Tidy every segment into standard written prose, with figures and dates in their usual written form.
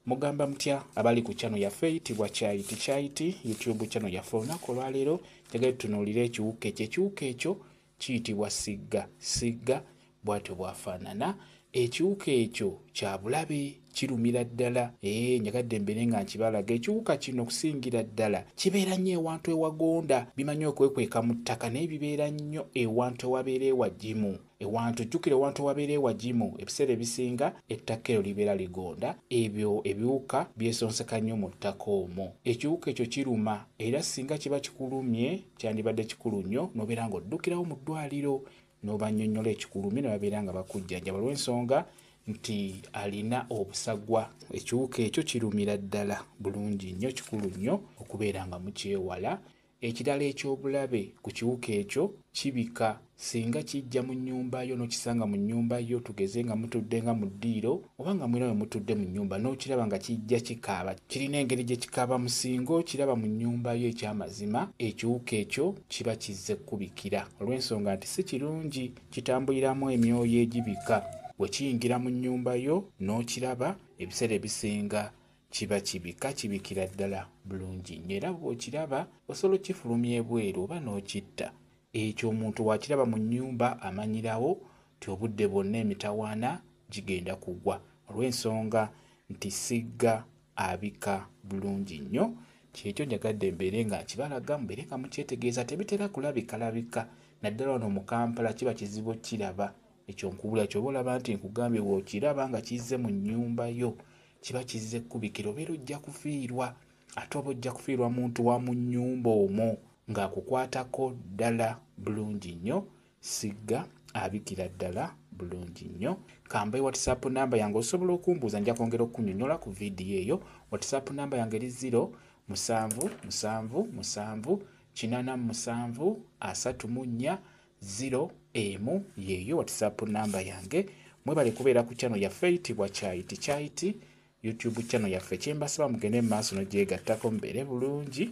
Mugamba mutya abali ku channel yaffe eyitibwa Kyayiti Kyayiti YouTube channel yaffe. Olunaku olwaleero njagala tutunuulire ekiwuka ekyo. Ekiwuka ekyo kiyitibwa sigga. Sigga bw'atyo bw'afaanana. Ekiwuka ekyo kya bulabe, kirumira ddala. Njagadde mbeere nga nkibalaga. Ekiwuka kino okusingira ddala kibeera nnyo ewantu ewagonda, bimanyi okwekweka mu ttaka, naye bibeera nnyo ewantu ewabeera ewagimu. Ewantu jjukira ewantu ewabeera ewagimu ebiseera ebisinga ettaka eryo libeera ligonda, ebyo ebiwuka byesonseka nnyo mu ttaka omwo. Ekiwuka ekyo kiruma, era singa kiba kikulumye kyandibadde kikulu nnyo n'obeera ng'oddukirawo mu ddwaliro n'obannyonnyola ekikulumye ne babeera nga bakujjanjaba olw'ensonga nti alina obusagwa. Ekiwuka ekyo kirumira ddala bulungi nnyo, kikulu nnyo okubeera nga mukyewala. Ekirala eky'obulabe ku kiwuka ekyo, kibika. Singa kijja mu nnyumba yo n'okisanga mu nnyumba yo, tugeze nga mutudde nga mu ddiiro oba nga mwena we mutudde mu nnyumba n'okiraba nga kijja kikaaba, kirina engeri gye kikaabamu, singa okiraba mu nnyumba yo, ekyamazima ekiwuka ekyo kiba kizze kkubikira olw'ensonga nti si kirungi, kitambuliramu emyoyo egibika. Bwe kiyingira mu nnyumba yo n'okiraba, ebiseera ebisinga kiba kibika, kibikira ddala bulungi nnyo, era bw'okiraba osobola okukifulumya ebweru oba n'okitta. Ekyo omuntu bw'akiraba mu nnyumba amanyirawo nti obudde bwonna emitawaana gigenda kugwa olw'ensonga nti sigga abika bulungi nnyo. Kyekyo njagadde mbeere nga nkibalaga, mubeere nga mukyetegereza. Tebitera kulabikalabika, naddala wano mu Kampala kiba kizibu okukiraba. Ekyo nkubulira, ky'oba olaba nti nkugambye bw'okiraba nga kizze mu nnyumba yo kiba kizze kkubikira, obeera ojja kufiirwa, ate oba ojja kufiirwa muntu wa mu nnyumba omwo ng'akukwatako ddala bulungi nnyo. Sigga abikira ddala bulungi nnyo. Kambaye WhatsApp namba yange, osobola okumbuuza, nja kwongera okunnyonnyola ku vidiyo eyo. WhatsApp namba yange eri 0 7 7 7 87 34 0 1, yeeyo WhatsApp namba yange. Mwebale kubeera ku channel yaffe eyitibwa Kyayiti Kyayiti YouTube channel yaffe. Kyembasaba mugende mu maaso n'ogyegattako, mubeere bulungi,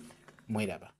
mweraba.